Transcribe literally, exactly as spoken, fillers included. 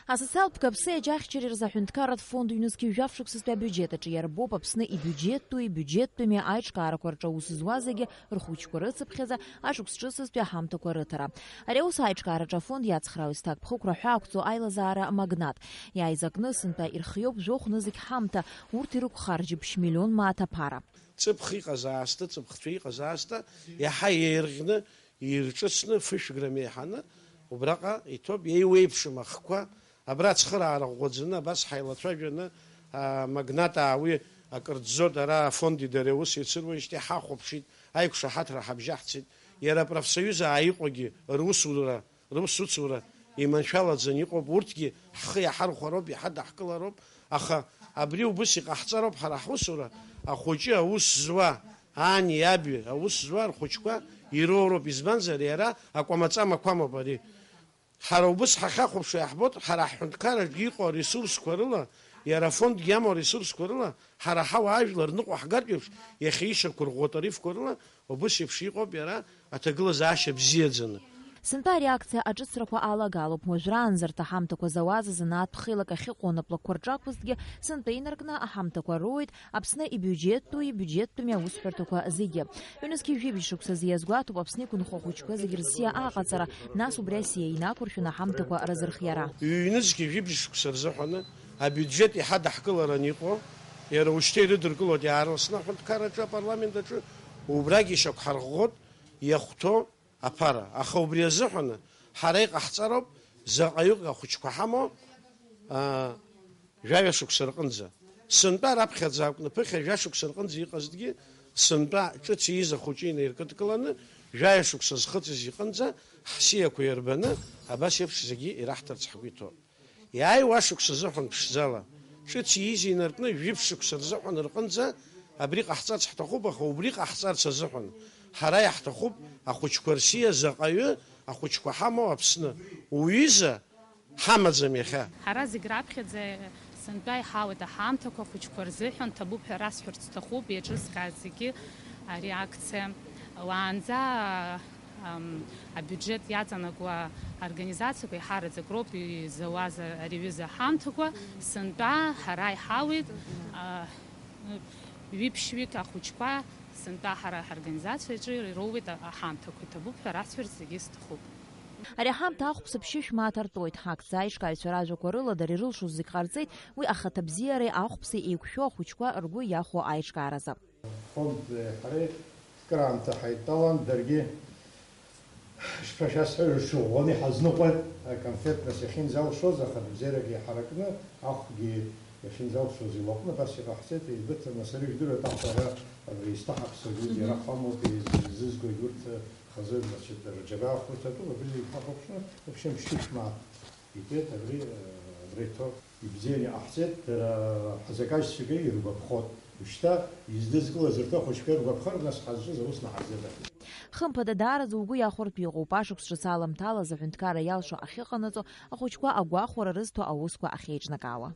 Асоциалтә каԥсеи аџьахьчареи рзы аҳәынҭқарратә фонд ҩнызқьи жәаф шықәсазтәи абиуџьет аҿы иарбоуп Аԥсны ибиуџьеттәи, ибиуџьеттәыми аиҿкаарақәа рҿы аус зуазегьы рхәыҷқәа рыцыԥхьаӡа ашықәс ҿыцызтәи аҳамҭақәа рыҭара. Ари аус аиҿкаараҿы афонд иацхраауеит зҭакԥхықәра ҳәаақәҵоу аилазаара Магнат. Иааизакны сынтәа ирхиоуп жәохә нызқь ҳамҭа, урҭ ирықәхар џьыбшь миллион мааҭ аԥара. Ҵыԥх иҟаз аасҭа, ҵыԥхцәа иҟаз аасҭа иаҳа еирӷьны, ирҿыцны, фышәгра меиҳаны, убраҟа иҭоуп, еиуеиԥшым ахқәа, абра ацхыраара ӷәӷәаӡаны, абас ҳаилацәажәаны, а, Магнат, аа, уи акыр ӡӡоит, ара афонд идареи аус еицыруеижьҭеи ҳахәаԥшит, аиқәшаҳаҭра ҳабжьаҳцеит, иара апрофсоюз ааиҟәагьы русура, русуцура иманшәалаӡан иҟоуп, урҭгьы ҳхы иаҳархәароуп, иҳадаҳкылароуп, аха абри убыс иҟаҳҵароуп ҳара ҳусура, ахәыҷы аус зуа, ани, аби аус зуа рхәыҷқәа ироуроуп, избанзар, иара акәамаҵамақәамоуп ари. Ҳара убыс ҳахьахәаԥшуа иаҳбоит, ҳара ҳҳәынҭқарраҿы иҟоу аресурсқәа рыла, иара афондгьы иамоу аресурсқәа рыла, ҳара ҳауаажәлар ныҟәаҳгартә еиԥш, иахьа ишьақәырӷәӷәо атарифқәа рыла, убыс еиԥш иҟоуп иара аҭагылазаашьа бзиаӡаны. Сынтәа ари акциа аҿыцрақәа алагалоуп. Уажәраанӡа арҭ аҳамҭақәа зауаз азанааҭтә хеилак ахьыҟоу анаплакқәа рҿы акәызҭгьы, сынтәа инаркны аҳамҭақәа роуеит Аԥсны ибиуџьеттәу, ибиуџьеттәыми аусҳәарҭақәа зегьы. Ҩнызқьи жәибжь шықәсазы иазгәаҭоуп Аԥсны иқәынхо ахәыҷқәа зегьы рсиа аҟаҵара, нас убри асиа инақәыршәаны аҳамҭақәа разырхиара. Ҩнызқьи жәибжь шықәса рзыҳәаны абиуџьет иҳадаҳкыларан иҟоу, иара ушьҭа ирыдыркылоит иаарласны аҳәынҭқарраҿы, апарламент аҿы, убрагь ишьақәҳарӷәӷәоит иахәҭоу аԥара. Аха убри азыҳәаны ҳара иҟаҳҵароуп заҟаҩык ахәыҷқәа ҳамоу, аа, жәаҩа шықәса рҟынӡа. Сынтәа раԥхьаӡа акәны ԥыхьа жәа шықәса рҟынӡа иҟазҭгьы, сынтәа ҿыц ииз ахәыҷы инаиркыдкыланы, жәаҩа шықәса зхыҵыз иҟынӡа ҳсиақәа ирбаны, абас еиԥш зегьы ираҳҭарц ҳгәы иҭоуп. Иааиуа ашықәс азыҳәан ԥшӡала, ҿыц ииз инаркны, жәиԥшь шықәса рзыҳәан рҟынӡа абри ҟаҳҵарц ҳҭахуп, аха убри ҟаҳҵарц азыҳәан ҳара иаҳҭахуп ахәыҷқәа рсиа заҟаҩы ахәыҷқәа ҳамоу Аԥсны. Уҩыза ҳамаӡам иахьа. Ҳара зегь раԥхьаӡа сынтәа иҳауеит аҳамҭақәа ахәыҷқәа рзыҳәан, ҭабуп ҳәа расҳәарц сҭахуп, иаҿызхьаз зегьы ари акциа. Уаанӡа, ам, абиуџьет иаҵанакуа организациақәа еиҳараӡак роуп изауаз ари аҩыза аҳамҭақәа, сынтәа ҳара иҳауеит, а, ҩиԥшьҩык ахәыҷқәа, сынтәа ҳара ҳорганизациаҿы ироуеит аҳамҭақәа, иҭабуп ҳәа расҳәарц зегьы сҭахуп. Ари аҳамҭа ахәԥса ԥшьышә мааҭ артуеит. Ҳакциа аиҿкааҩцәа ражәақәа рыла дара ирылшоз зегь ҟарҵеит, уи ахаҭабзиареи ахәԥси еиқәшәо ахәыҷқәа ргәы иахәо аиҿкааразы. Фонд ҳареи кыраамҭа ҳаидтәалан, даргьы, шԥашәасҳәари, рҽыӷәӷәаны иҳазныҟәеит, аконфет нас иахьынӡалшоз, ахатә бзиарагьы иҳаракны, ахәгьы иахьынӡалшоз илаҟәны, абас иҟаҳҵеит, еибыҭаны, сара ижәдыруеит, аҳ, ара абри еизҭаҳаԥсагьы, мгм, иара ҳамоуп, еизызгоит урҭ, хазы, значит, рџьабаа хәырҭатәуп, абри зегь ҳахәаԥшны, вообще, мшьышә мааҭ итәеит, абри, э, абра иҭоуп. Ибзианы иҟаҳҵеит, дара ҳазакажьцәагьы иргәаԥхоит. Ушьҭа издызкылаз рҭыхәаҷқәа иргәаԥхар, нас ҳазҿыз аус наҳарзыҳәа. Хымԥада, даараӡа угәы иахәартә иҟоуп, ашықәс ҿыц аламҭалаз аҳәынҭқарра иалшо ахьыҟанаҵо, ахәыҷқәа агәахәара рызҭо аусқәа ахьеиҿнакаауа.